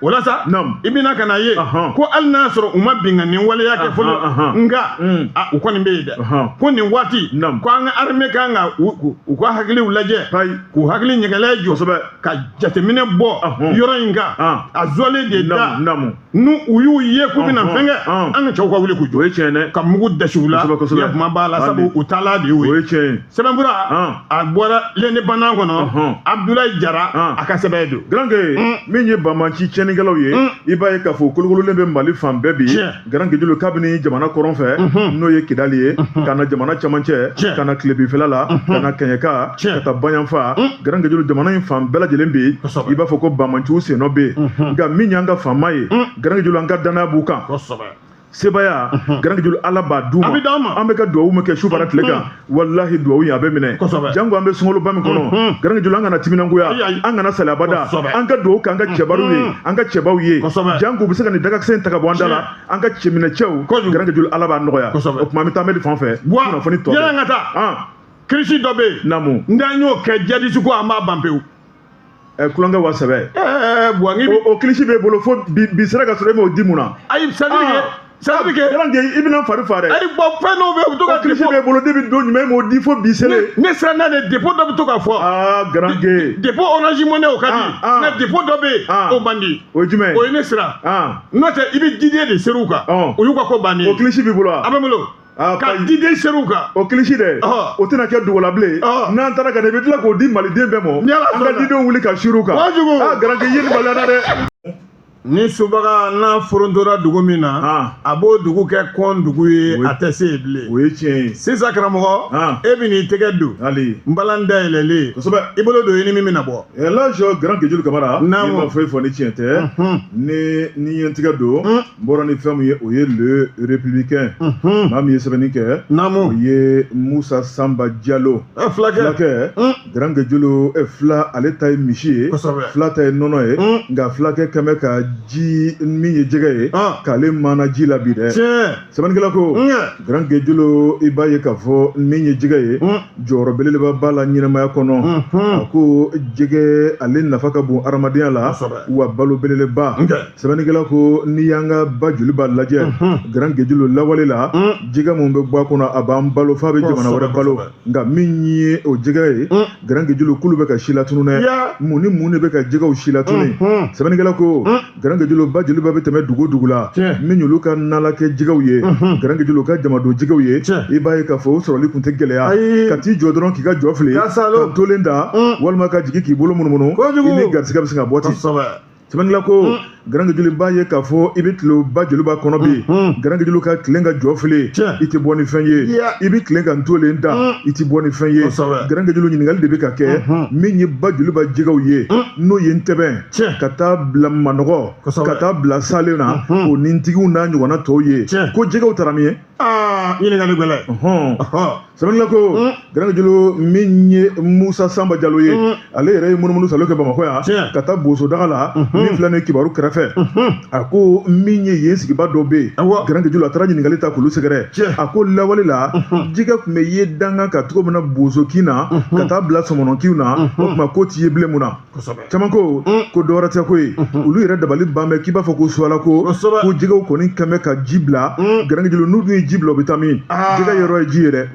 O la sa, i bɛna ka na ye ko hali n'a sɔrɔ u ma binkanni waleya kɛ fɔlɔ, nka u kɔni bɛ yen dɛ. Ko nin waati, ko an ka armée kan ka u ka hakiliw lajɛ, k'u hakili ɲɛgɛlɛ jɔ, ka jateminɛ bɔ yɔrɔ in kan, a zɔlen de da n'u u y'u ye k'u bɛna fɛn kɛ, an ka cɛw ka wuli k'u jɔ. O ye tiɲɛ dɛ. Ka mugu dasi u la, ya kuma b'a la, sabu u taala de y'o ye. O ye tiɲɛ ye. Sɛbɛnfura a bɔra L'Indépendant kɔnɔ, Abdoulaye Jara a ka sɛbɛn don. Grand Gueye, min ye banbanci tiɲɛnikɛlaw ye, i b'a ye k'a fɔ kolokololen bɛ Mali fan bɛɛ bi. Grand Guedjulu, kabini jamana kɔrɔn fɛ, n'o ye Kidali ye, ka na jamana cɛmancɛ, ka na tilebinfɛla la, ka na Kɛɲɛka, ka taa Bayanfa, Grand Guedjulu, jamana in fan bɛɛ lajɛlen bɛ yen, i b'a fɔ ko banbanciw sennɔ bɛ yen. Nka min y'an ka faama ye, Grand Guedjulu, an ka danaya b'u kan. Sebaya, Grand Guedjulu, Ala b'a d'u ma. An bɛ ka duwawu min kɛ su fara tile kan, walahi, duwawu in a bɛ minɛ. Jango an bɛ sunkaloba min kɔnɔ, Grand Guedjulu, an kana timinangoya, an kana sali abada, an ka duwawu kɛ an ka cɛbaw ye, an ka cɛbaw ye, jango u bɛ se ka nin dagakisɛ in ta ka bɔ an da la, an ka cɛminɛcɛw, Grand Guedjulu, Ala b'a nɔgɔya. O tuma, an bɛ taa Amedi fan fɛ, kunnafoni tɔ. Yala an ka taa kirisi dɔ bɛ yen. Naamu. N'an y'o kɛ jadisi ko, an b'a ban pewu. Kulonkɛ wa sɛbɛ. Buwa. O kilisi b'e bolo fo bi sera ka sɔrɔ e m'o di mun na? Ayi, c'est à dire que Grand Gueye, i bɛna fari fa dɛ. Ayi, bɔn, fɛn dɔw bɛ yen, u bɛ to ka. O kilisi b'e bolo depuis don jumɛn, e m'o di fo bi selen? Ne siranna de, dépôt dɔ bɛ to ka fɔ. Aa, Grand Gueye. Dépôt Orange Money, o ka di, nka dépôt dɔ bɛ yen, o man di. O ye jumɛn ye? O ye ne siran. N'o tɛ, i bɛ jiden de ser'u kan. O y'u ka ko bannen ye. O kilisi b'i bolo wa? A bɛ n bolo. Ka diden ser'u kan. O kilisi dɛ, o tɛna kɛ dogo la bilen. N'an taara ka na, i bɛ tila k'o di maliden bɛɛ ma. An ka didenw wuli ka sir'u kan. Aa, Grand Gueye, i ye nin maloya dɛ. Ni subaga n'a forontora dugu min na, a b'o dugu kɛ kɔn dugu ye, a tɛ se yen bilen. O ye tiɲɛ ye. Sisan karamɔgɔ, e bɛ n'i tɛgɛ don. Hali. N balan dayɛlɛlen. I bolo don i ni min bɛna bɔ. Elhadj Grand Guedjulu Kamara, ni ma foyi fɔ ni tiɲɛ tɛ, ni ye n tɛgɛ don, n bɔra ni fɛn min ye, o ye Le Républicain. Maa min ye sɛbɛnni kɛ, o ye Musa Sanba Jalo. Fulakɛ. Grand Guedjulu, fila ale ta ye misi ye, fila ta ye nɔnɔ ye, nka fulakɛ kɛmɛ ka ji min ye jɛgɛ ye k'ale mana ji la bi dɛ. Sɛbɛnnikɛla ko Grand Guédiolo, i b'a ye k'a fɔ min ye jɛgɛ ye, jɔyɔrɔ belebeleba b'a la ɲɛnamaya kɔnɔ. A ko jɛgɛ ale nafa ka bon hadamadenya la, wa balo belebeleba. Sɛbɛnnikɛla ko n'i y'an ka ba Joliba lajɛ, Grand Guédiolo, lawale la, jɛgɛ mun bɛ bɔ a kɔnɔ, a b'an balo f'a bɛ jamana wɛrɛ balo. Nka min ye o jɛgɛ ye, Grand Guédiolo, k'olu bɛ ka silatunu dɛ. Mun ni mun de bɛ ka jɛgɛw silatunu? Sɛbɛnnikɛla ko Grand Guédiolo, ba Joliba bɛ tɛmɛ dugu o dugu la, min y'olu ka nalakɛ jɛgɛw ye, Grand Guédiolo ka jamadon jɛgɛw ye, i b'a ye k'a fɔ o sɔrɔli tun tɛ gɛlɛya. Ka t'i jɔ dɔrɔn k'i ka jɔ fili, ka tolen da, walima ka jigin k'i bolo munumunu, i ni garisigɛ bɛ se ka bɔ ten. Sɛbɛnnikɛla ko Grand Guédiolo, b'a ye k'a fɔ i bɛ tilen ba Joliba kɔnɔ bi, Grand Guédiolo, ka tilen ka jɔ fili, i tɛ bɔ ni fɛn ye. I bɛ tilen ka ntolen da, i tɛ bɔ ni fɛn ye. Grand Guédiolo, ɲininkali de bɛ ka kɛ min ye ba Joliba jɛgɛw ye, n'o ye ntɛbɛn ka taa bila manɔgɔ, ka taa bila salen na, o ni ntigiw n'a ɲɔgɔnna tɔw ye, ko jɛgɛw taara min ye? Ɲininkali gɛlɛn. Sɛbɛnnikɛla ko Grand Guédiolo, min ye Musa Sanba Jalo ye, ale yɛrɛ ye munumunu salo kɛ Bamakɔ yan ka taa bosodaga la min filɛ nin kibaru kɛrɛfɛ. A ko min ye yen sigiba dɔ bɛ yen, Grand Guédiolo, a taara ɲininkali ta k'olu sɛgɛrɛ. A ko lawale la, jɛgɛ tun bɛ ye dankan kan cogo min na bosokin na ka taa bila sɔmɔnɔkinw na, o tuma k'o ti ye bilen. Mun na? Caman ko ko dɔwɛrɛ tɛ ko ye, olu yɛrɛ dabali ban bɛ k'i b'a fɔ ko suwala ko ko jɛgɛw kɔni kɛn bɛ ka ji bila. Grand Guédiolo, n'u dun ye ji bila, u bɛ taa min? Jɛgɛ yɔrɔ ye ji ye dɛ.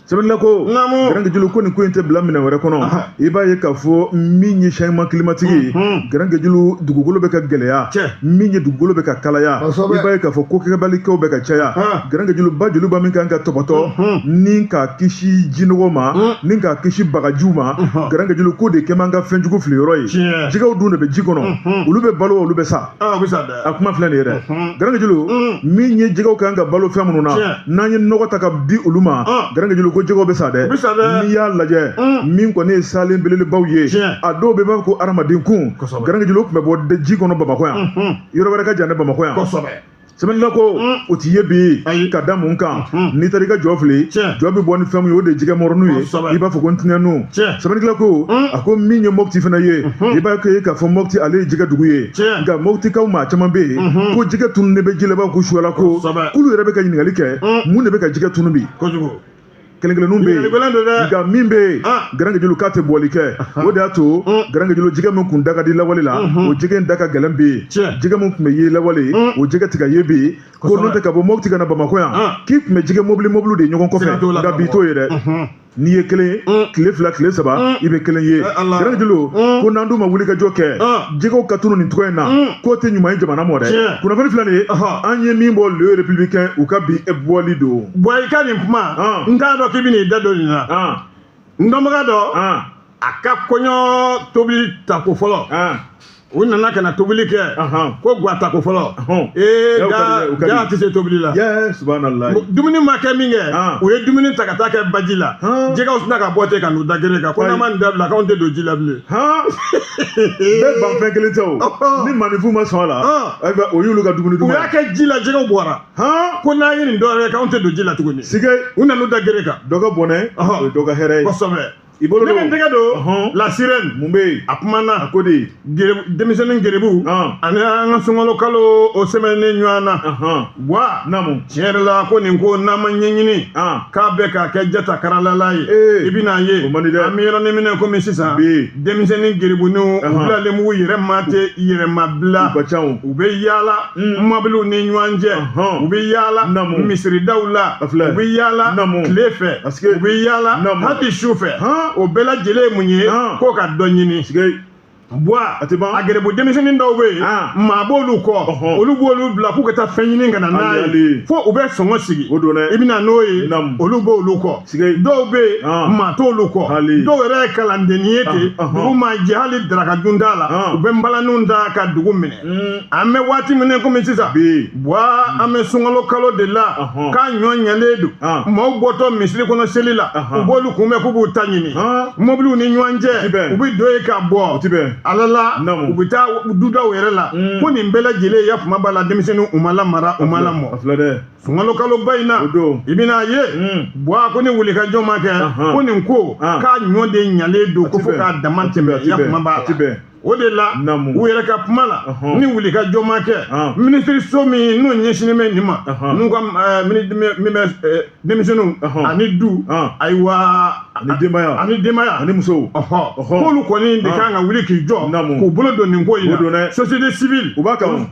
Sɛbɛnnikɛla ko Grand Guédiolo, ko nin ko in tɛ bila minɛn wɛrɛ kɔnɔ. I b'a ye k'a fɔ min ye changement climatique ye, Grand Guédiolo, dugukolo bɛ ka gɛlɛya, min ye dugukolo bɛ ka kalaya. I b'a ye k'a fɔ ko kɛbalikɛw bɛ ka caya. Grand Guédiolo, ba Joliba min kan ka tɔbɔtɔ ni k'a kisi jinɔgɔ ma, ni k'a kisi bagajiw ma, Grand Guédiolo, ko de kɛ man ka fɛnjugu fili yɔrɔ ye. Jɛgɛw dun de bɛ ji kɔnɔ, olu bɛ balo, olu bɛ sa. A kuma filɛ nin ye dɛ, Grand Guédiolo. Min ye jɛgɛw kan ka balo fɛn minnu na, n'an ye nɔgɔ ta ka di olu ma, Grand Guédiolo, ko jɛgɛw bɛ sa dɛ. N'i y'a lajɛ, min kɔni ye salen belebelebaw ye, a dɔw bɛ b'a fɔ ko hadamaden kun, Grand Guédiolo, tun bɛ bɔ ji kɔnɔ Bamakɔ yan, yɔrɔ wɛrɛ ka jan ne Bamakɔ yan. Sɛbɛnnikɛla ko o ti ye bi. Ka da mun kan? N'i taara i ka jɔ fili, jɔ bɛ bɔ ni fɛn min ye, o de ye jɛgɛ mɔrɔnu ye, i b'a fɔ ko ntɛnɛnu. Sɛbɛnnikɛla ko a ko min ye Mopti fana ye, i b'a ye k'a fɔ Mopti ale ye jɛgɛ dugu ye. Nka Moptikaw maa caman bɛ yen ko jɛgɛ tununnen bɛ ji la, i b'a fɔ ko suwala ko k'olu yɛrɛ bɛ ka ɲininkali kɛ, mun de bɛ ka jɛgɛ tunu bi? Kelen kelenninw bɛ yen, nka min bɛ yen, Grand Guédiolo, k'a tɛ bɔli kɛ. O de y'a to, Grand Guédiolo, jɛgɛ min kun da ka di lawale la, o jɛgɛ in da ka gɛlɛn bi yen. Jɛgɛ min tun bɛ ye lawale, o jɛgɛ tɛ ka ye bi. Ko n'o tɛ, ka bɔ Mopti ka na Bamakɔ yan, k'i tun bɛ jɛgɛ mobili mobili de ɲɔgɔn kɔfɛ, nka bi t'o ye dɛ. N'i ye kelen ye tile 2, tile 3, i bɛ kelen ye. Grand Guédiolo ko n'an dun ma wuli ka jɔ kɛ, jɛgɛw ka tunu nin cogo in na, k'o tɛ ɲuman ye jamana mɔ dɛ. Kunnafoni filɛ nin ye, an ye min bɔ Le Républicain, u ka bi bɔli don. Bɔn, i ka nin kuma, n t'a dɔn k'i bɛn'i da don nin na. N dɔnbaga dɔ, a ka kɔɲɔ tobili tako fɔlɔ, u nana ka na tobili kɛ, ko gwa tako fɔlɔ, ee, ja tɛ se tobili la. Dumuni ma kɛ min kɛ, u ye dumuni ta ka taa kɛ baji la, jɛgɛw sina ka bɔ ten ka n'u da gere kan, ko n'an ma nin dabila, k'anw tɛ don ji la bilen. Bɛɛ ban fɛn kelen tɛ o, ni maaninfin ma sɔn a la, ayiwa, o y'olu ka dumuni duman. U y'a kɛ ji la, jɛgɛw bɔra, ko n'an ye nin dɔwɛrɛ kɛ, anw tɛ don ji la tuguni. Sige. U nan'u da gere kan. Dɔ ka bɔnɛ, o ye dɔ ka hɛrɛ ye. Kosɛbɛ. I bolo ne bɛ n tɛgɛ don La Sirène. Mun bɛ yen? A kumana. A ko de. Denmisɛnnin geribu ani an ka sunkalo kalo o sɛmɛnen ɲɔgɔn na wa. Naamu. Tiɲɛ yɛrɛ la, ko nin ko n'an ma ɲɛɲini, k'a bɛ k'a kɛ jata karalala ye, i bɛna ye. O man di dɛ. An bɛ yɔrɔnin min na komi sisan, denmisɛnnin geribuninw, u bilalen b'u yɛrɛ ma tɛ yɛrɛma bila. U ka ca o. U bɛ yaala mɔbiliw ni ɲɔgɔn cɛ, u bɛ yaala misiridaw la, u bɛ yaala tile fɛ, u bɛ yaala hali su fɛ. O bɛɛ lajɛlen ye mun ye? Ko ka dɔ ɲini. Buwa, a gɛrɛbu denmisɛnnin dɔw bɛ yen, maa b'olu kɔ, olu b'olu bila k'u ka taa fɛn ɲini ka na n'a ye, fo u bɛ sɔngɔ sigi, i bɛ na n'o ye, olu b'olu kɔ. Dɔw bɛ yen, maa t'olu kɔ. Dɔw yɛrɛ ye kalandennin ye ten, dugu ma jɛ, hali daraka dun t'a la, u bɛ nbalaniw ta ka dugu minɛ. An bɛ waati min na komi sisan, Buwa, an bɛ sunkalo kalo de la, k'a ɲɔ ɲɛlen don, maaw bɔtɔ misiri kɔnɔ seli la, u b'olu kunbɛn k'u b'u ta ɲini mɔbiliw ni ɲɔgɔn cɛ, u bɛ don yen ka bɔ. Ala la, u bɛ taa dudaw yɛrɛ la ko nin bɛɛ lajɛlen ya kuma b'a la, denmisɛnninw u ma lamara, u ma lamɔ. A filɛ dɛ. Sunkalo kaloba in na, i bɛna ye buwa ko ni wulikajɔ ma kɛ, ko nin ko k'a ɲɔ de ɲalen don ko fo k'a dama tɛmɛ, ya kuma b'a la. O de la, u yɛrɛ ka kuma la, ni wulikajɔ ma kɛ, minisiriso min n'o ɲɛsinnen bɛ nin ma, n'u ka min bɛ denmisɛnninw ani du, ayiwa, ani denbaya, ani denbaya ani musow, k'olu kɔni de kan ka wuli k'i jɔ k'u bolo don nin ko in na. Société civile u b'a kan,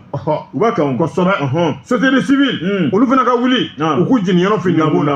u b'a kan. Kosɛbɛ. Société civile, olu fana ka wuli u k'u jeniyɔrɔ fin nin ko la.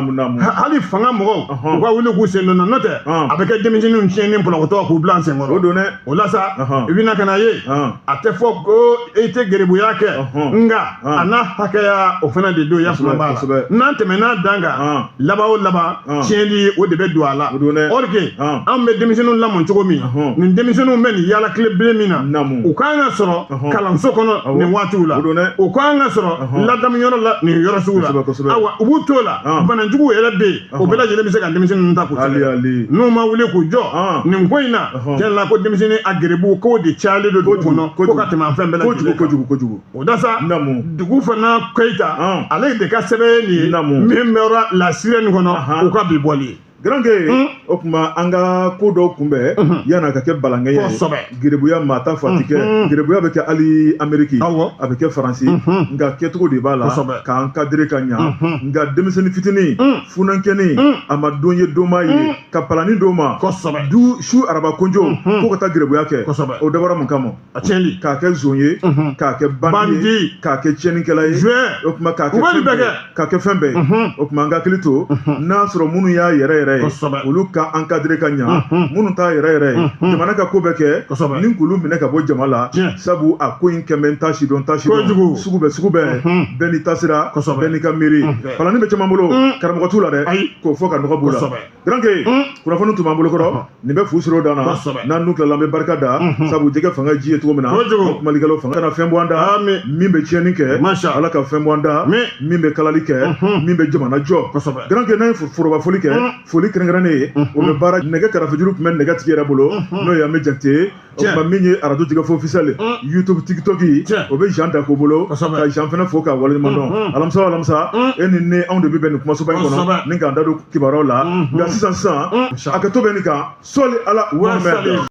Hali fanga mɔgɔw, u ka wuli k'u sen don, n'o tɛ a bɛ kɛ denmisɛnninw tiɲɛni pɔlɔkɔtɔ k'u bila an senkɔrɔ. O don dɛ. O la sa, i bɛna ka na ye, a tɛ fɔ ko i tɛ geribuya kɛ, nka a n'a hakɛya o fana de don, ya kuma b'a la. N'an tɛmɛn'a dan kan, laban o laban, tiɲɛni o de bɛ don a la. Or que an bɛ denmisɛnninw lamɔ cogo min, nin denmisɛnninw bɛ nin yaala tile bilen min na, u kan ka sɔrɔ kalanso kɔnɔ nin waatiw la, u kan ka sɔrɔ ladamuyɔrɔ la nin yɔrɔ sugu la. Awa, u b'u t'o la, banajuguw yɛrɛ bɛ yen, o bɛɛ lajɛlen bɛ se ka denmisɛnninw ta k'u sɛgɛrɛ n'u ma wuli k'u jɔ nin ko in na. Tiɲɛ la, ko denmisɛnnin a geribu k'o de cayalen don dugu kɔnɔ ko ka tɛmɛ an fɛn bɛɛ lajɛlen kan. Kojugu, kojugu. O da sa, dugu fana Keyita, ale de ka sɛbɛn ye nin ye min bɔra La Sirène kɔnɔ, u ka bi bɔli ye. Garanke, o tuma an ka ko dɔw kunbɛn yan'a ka kɛ balankɛ ye. Gerebuya maa ta fa ti kɛ, gerebuya bɛ kɛ hali Ameriki, a bɛ kɛ Faransi, nka kɛcogo de b'a la k'an kadire ka ɲa. Nka denmisɛnnin fitinin funankɛnin, a ma don ye don ma ye ka palani d'o ma du su araba konjo ko ka taa gerebuya kɛ, o dabɔra mun kama? A tiɲɛli. K'a kɛ zon ye, k'a kɛ bandi ye, k'a kɛ tiɲɛnikɛla ye, o tuma k'a kɛ fɛn bɛɛ, k'a kɛ fɛn bɛɛ ye. O tuma an ka hakili to n'a sɔrɔ minnu y'a yɛrɛ yɛrɛ ye, olu ka encadrer ka ɲa, minnu t'a yɛrɛ yɛrɛ ye, jamana ka ko bɛɛ kɛ ni k'olu minɛ ka bɔ jama la, sabu a ko in kɛmɛ n ta si dɔn, ta si dɔn, sugu bɛɛ, sugu bɛɛ, bɛɛ n'i ta sira, bɛɛ n'i ka miiri. Palani bɛ caman bolo, karamɔgɔ t'u la dɛ, k'o fɔ ka nɔgɔ b'u la. Garanke, kunnafoni tun b'an bolo kɔrɔ, nin bɛ fu siri o dan na. N'an dun tilala, an bɛ barika da, sabu jɛgɛ fanga ji ye cogo min na, kumalikɛlaw fanga kana fɛn bɔ an da min bɛ tiɲɛni kɛ, Ala ka fɛn bɔ an da min bɛ kalali kɛ, min bɛ jamana jɔ. Garanke, n'an ye foroba foli kɛ, foli kɛrɛnkɛrɛnnen ye, o bɛ baara nɛgɛ karafejuru tun bɛ nɛgɛ tigi yɛrɛ bolo, n'o ye an bɛ Jakite ye. O tuma min ye arajo jɛgɛfo officiel YouTube, TikTok, o bɛ Jean Dako bolo, ka Jean fana fo k'a waleɲuman dɔn. Alamisa o alamisa, e ni ne, anw de bɛ bɛn nin kumasoba in kɔnɔ ni k'an da don kibaruyaw la. Nka sisan sisan, a ka to bɛ nin kan sɔli Ala.